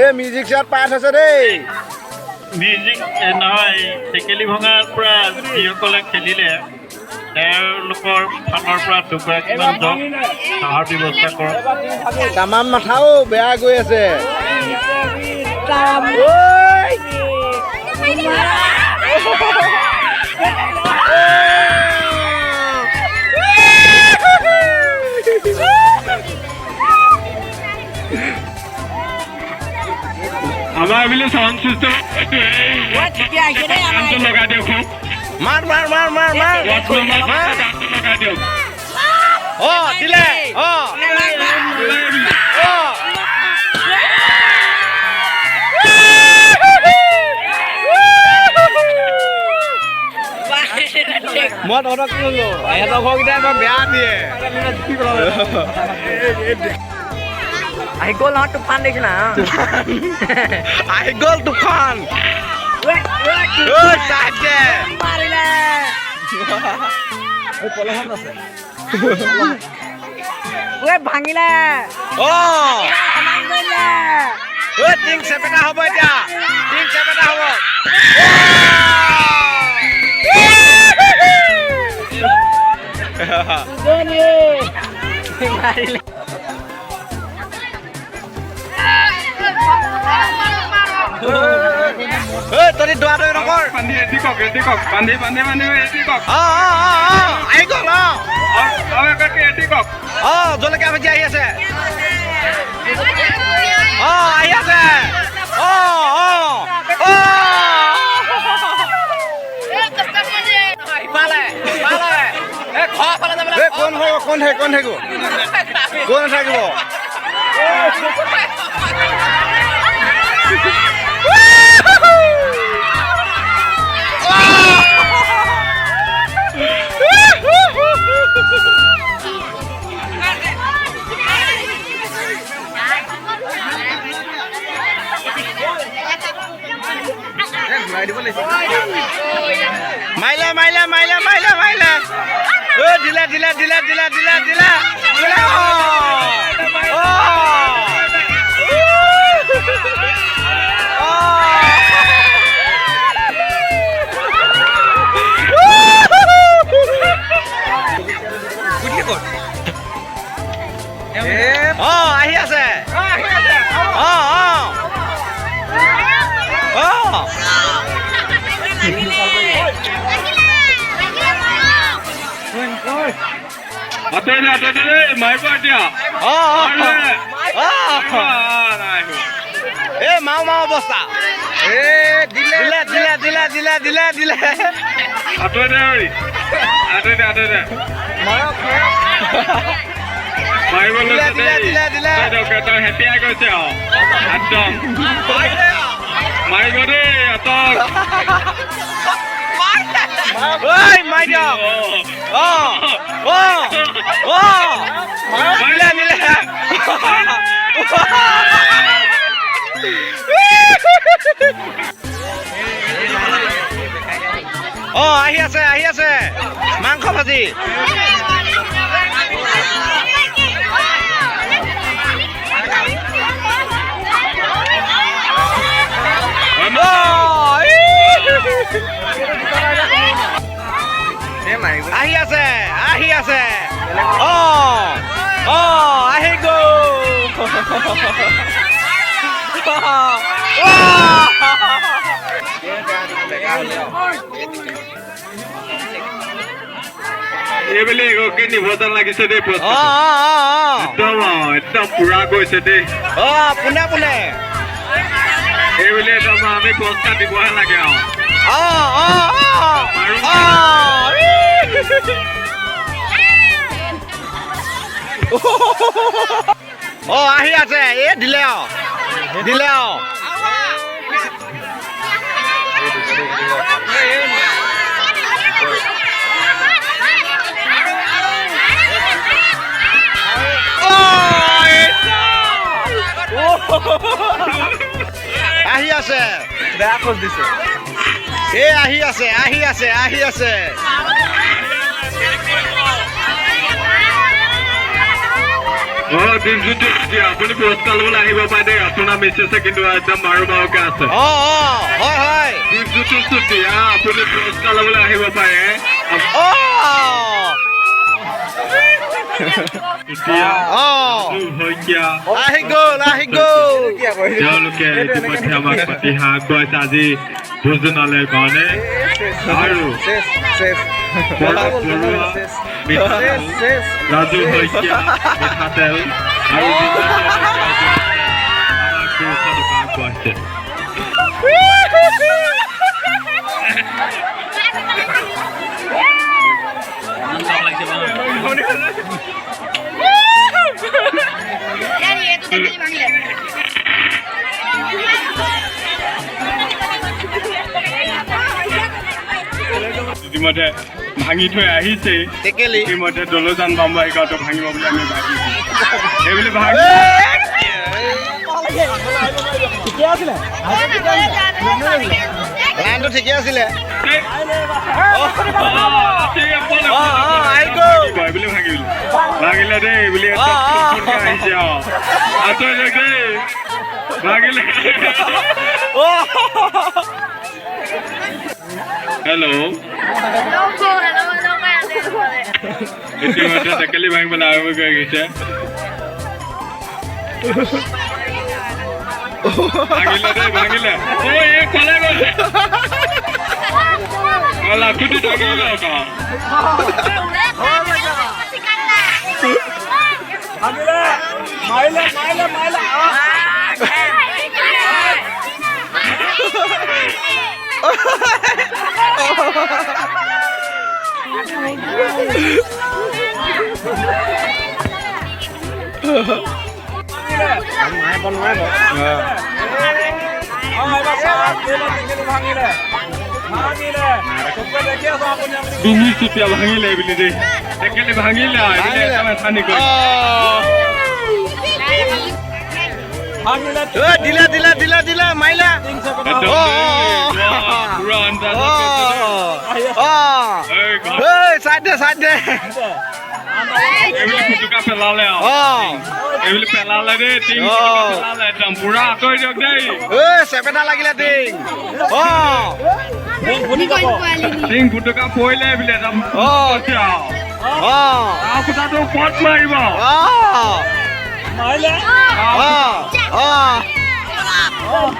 এই মিউজিক চেয়াৰত পাই থৈছে দেই। মিউজিক নহয়, টেকেলি ভঙাৰ পৰা যিসকলে খেলিলে তেওঁলোকৰ ফালৰ পৰা দুগৰাকীমান যাওক, চাহৰ ব্যৱস্থা কৰক। তামাম মাথাও বেয়া গৈ আছে। ঐ! আমাৰ এইফালে চাউণ্ড চিষ্টেম গানটো লগাই দিয়ক খুব। মাৰ মাৰ মাৰ মাৰ মাৰ। মাৰ, গানটো লগাই দিয়ক। অ, দিলে অ অ। মই তহঁতক কি ক'লো? ইহঁতৰ ঘৰকেইটাই বৰ বেয়া দিয়ে। আহি গ'ল নহয় তুফান, দেখিছ না? আহি গ'ল তুফান। ঐ, চাই দে। মাৰিলে। ঐ, ভাঙিলে। অ। সমান কৰিলে। ঐ, টিং চেপেটা হ'ব এতিয়া, টিং চেপেটা হ'ব। মাৰিলে। ঐ, তহঁতি দৌৰা দৌৰি নকৰ। বান্ধি ৰেডি কৰক, ৰেডি কৰক, বান্ধি বান্ধি বান্ধি ৰেডি কৰক। অ অ অ অ, আহি গ'ল অ। আৰু এগৰাকী ৰেডি কৰক। অ, জলকীয়া ভাজি আহি আছে। অ, আহি আছে। অ অ অ, ইফালে ইফালে, এই ঘৰৰ ফালে যাবলৈ। এই কোন হ'ব? কোন থাকিব? কোন থাকিব? কোন থাকিব? মাৰিলে মাৰিলে মাৰিলে মাৰিলে মাৰিলে। ঐ, দিলে দিলে দিলে দিলে দিলে দিলে দিলে। অ অ। অ, আহি আছে। অ অ অ। আঁতৰি দে, আঁতৰি দে দেই, মাৰিব এতিয়া। অ অ অ। এই মাও মাও অৱস্থা। এ দিলে দিলে দিলে দিলে দিলে দিলে দিলে। আঁতৰি দে ঐ, আঁতৰি দে, আঁতৰি দে। মাৰিব লৈছে। দিলে দিলে দিলে। দেই দিয়ক, তই হেপিয়াই গৈছে আৰু একদম মাৰিব দেই, আঁতক। ঐ, মাৰি দিয়ক। অ অ অ, দিলে দিলে। অ, আহি আছে, আহি আছে মাংস ভাজি। অ, আহি আছে, আহি আছে। অ অ, আহি গ'ল। এইবেলি এগৰাকী নিব যেন লাগিছে দেই। অ অ অ অ। একদম একদম পুৰা গৈছে দেই। অ, পোনে পোনে। এইবেলি একদম আমি পুৰস্কাৰ দিবহে লাগে আৰু। অ অ অ অ, আহি আছে। এই দিলে অ, দিলে অ। আহি আছে, বেয়া খোজ দিছে। এই আহি আছে, আহি আছে, আহি আছে। অ, দীপজ্যোতি। আপুনি পুৰস্কাৰ ল'বলৈ আহিব পাৰে দেই। আপোনাৰ মিছেছে কিন্তু একদম মাৰো মাৰোকে আছে। অ অ হয় হয়। দীপজ্যোতি চুতীয়া, আপুনি পুৰস্কাৰ ল'বলৈ আহিব পাৰে। অ চুতীয়া, অ শইকীয়া। আহি গ'ল, আহি গ'ল। তেওঁলোকে ইতিমধ্যে আমাক পাতিহা আগবঢ়াইছে আজি ভোজনালয়ৰ কাৰণে। আৰু পৰশ বৰুৱা মিঠাতেল, ৰাজু শইকীয়া মিঠাতেল আৰু আমাক পুৰস্কাৰ আগবঢ়াইছে। ইতিমধ্যে ভাঙি থৈ আহিছে। টেকেলি। ইতিমধ্যে দলজান বাম্বাই গাঁৱটো ভাঙিব বুলি আমি ভাবিছো। সেইবুলি ভাঙি লাইনটো ঠিকে আছিলে। অ অ আহি গ'ল। বুলি ভাঙিলে, ভাঙিলে দেই বুলি আহিছে। আৰু আঁতৰি দিয়ক দেই, ভাঙিলে। অ হেল্ল', ইতিমধ্যে টেকেলি ভাঙিবলৈ আৰম্ভ কৰি গৈছে। ভাঙিলে দেই, ভাঙিলে। ঐ, এই কলে গৈছে? অ, লাখুটি ভাঙিলে আকৌ। তুমি চুতীয়া, ভাঙিলে বুলি দেই, টেকেলি ভাঙিলে আৰু এইবুলি একদম এঠানি কৰি। অ দিলে দিলে দিলে দিলে, মাৰিলে। একদম অ, দেই, অ, বাহ, পুৰা আন্দাজত অ গৈছে দেই। অ এই ঘৰ- ঐ, চাইড দে, চাইড দে। এইবুলি ফুটুকা পেলালে আৰু। অ এইবুলি পেলালে দেই, টিং অ। ফুটুকা পেলালে একদম পুৰা। আঁতৰি দিয়ক দেই। ঐ, চেপেটা লাগিলে টিং। অ টিং ফুটুকা পৰিলে এইবুলি একদম। অ। কৈছে আৰু। অ আৰু খুটাটো ওপৰত মাৰিব। অ অ অ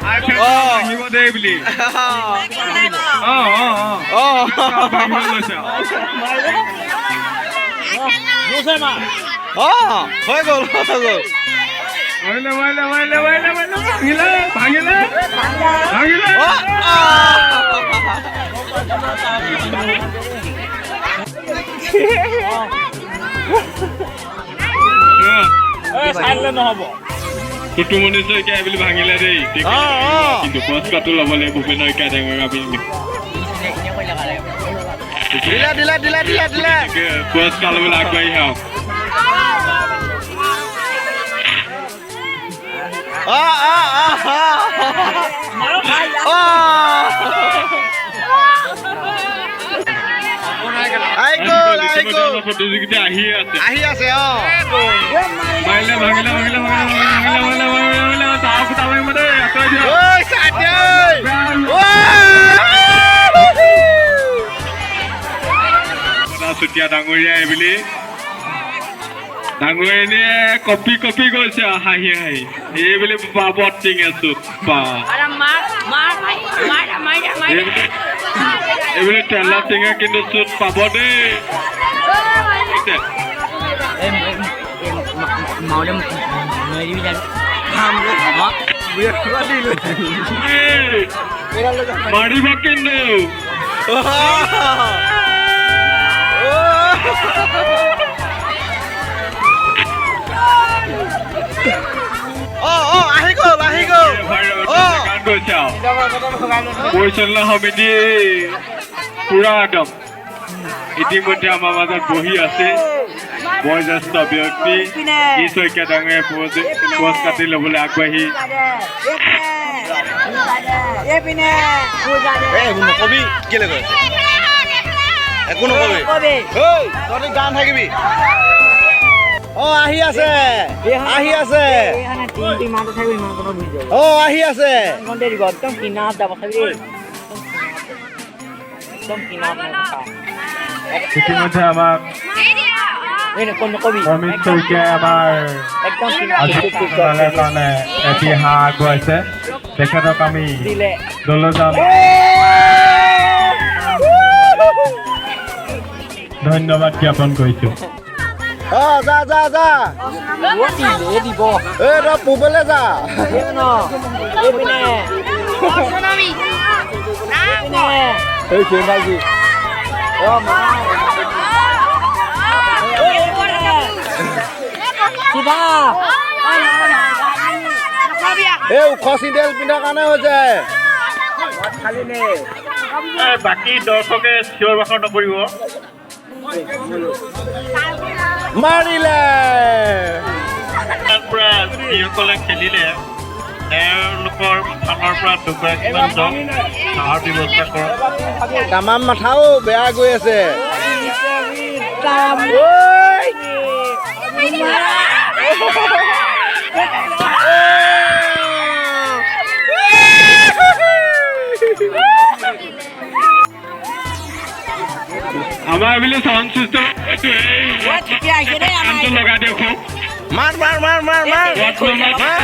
আই ফেন অ। ভাঙিব দেই বুলি। অ অ অ অ ভাঙিব লৈছে আৰু। অ হৈ গ'ল, হৈ গ'ল। মাৰিলে, মাৰিলে, মাৰিলে, মাৰিলে, মাৰিলে, ভাঙিলে, ভাঙিলে, ভাঙিলে। অ অ টুটুমণি শইকীয়া এইবুলি ভাঙিলে দেই। অ, অ। কিন্তু পুৰস্কাৰটো ল'ব লাগিব ভূপেন শইকীয়া ডাঙৰীয়া বুলি। দিলে দিলে দিলে দিলে দিলে। পুৰস্কাৰ ল'বলৈ আগবাঢ়ি আহক। অ অ অ অ আহি গ'ল, আহি গ'ল। প্ৰতিযোগিতা আহিয়ে আছে। আহি আছে। অ মাৰিলে, ভাঙিলে, ভাঙিলে, ভাঙিলে, ভাঙিলে, ভাঙিলে, ভাঙিলে, ভাঙিলে, তাৰ ফুটা ভাঙিব দেই, আঁতৰি দিয়ক। ঐ, চাইড দে, ঐ। ঐ চুতীয়া ডাঙৰীয়া এইবুলি ডাঙৰীয়ানীয়ে কপি কপি গৈছে আৰু হাঁহি হাঁহি। এইবুলি বাবত টিঙে চুত বা। এইবুলি তেলৰ টিঙে কিন্তু চুত পাব দেই। বুজিছে? এই, মাৰিব কিন্তু। অ অ আহি গ'ল, আহি গ'ল। অ গৈছে আৰু পৰিচালনা সমিতি পুৰা একদম। ইতিমধ্যে আমাৰ মাজত বহি আছে বয়োজ্যেষ্ঠ ব্যক্তি ই শইকীয়া ডাঙৰীয়াই পুৰস্কাৰ ল'বলৈ আগবাঢ়ি। এই, এইবোৰ নকবি। কেলে কৈছে? একো নকবি। ঐ, তহঁতি গান থাকিবি। অ, আহি আছে, আহি আছে। অ, আহি আছে। একদম কিনাৰত যাব চাবি দেই, একদম কিনাৰত। ইতিমধ্যে আমাক এই নকবি। অমিত শইকীয়াই আমাৰ একদম আজি কিনাৰত। কাৰণে এটি হাঁহ আগবঢ়াইছে। তেখেতক আমি দিলে। দলজান ধন্যবাদ জ্ঞাপন কৰিছোঁ। অ, যা যা যা। দিব। এ, তই পূবলৈ যা। ন এইপিনে, এইপিনে। এই চেন্দাজি। অ মা, চিধা। এই ওখ চিন্দেল পিন্ধাৰ কাৰণে হৈছে। বাকী দৰ্শকে চিঞৰ বাখৰ নকৰিব। মাৰিলে। তাৰ পৰা যিসকলে খেলিলে, তেওঁলোকৰ ফালৰ পৰা দুগৰাকীমান যাওক, চাহৰ ব্যৱস্থা কৰক। তামাম মাথাও বেয়া গৈ আছে। ঐ! আমাৰ এইবুলি চাউণ্ড চিষ্টেম ঠিকে আহিছে দেই আমাৰ। গানটো লগাই দিয়ক। মাৰ মাৰ মাৰ মাৰ মাৰ। মাৰ।